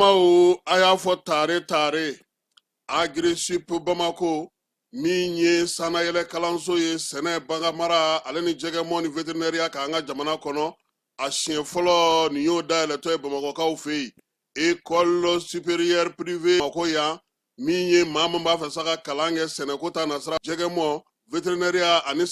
Balimaw, a y'a fɔ tare tare. Agirisup Bamako, min ye sannayɛlɛ kalanso ye sɛnɛ, baganmara ale ni jɛgɛmɔ ni veterinɛriya k'an ka jamana kɔnɔ, a siɲɛ fɔlɔ nin y'o dayɛlɛtɔ ye Bamakɔkaw fɛ yen. École supérieure privée Bamakɔ yan, min ye maa min b'a fɛ sa ka kalan kɛ sɛnɛko ta nasira, jɛgɛmɔ, veterinɛriya ani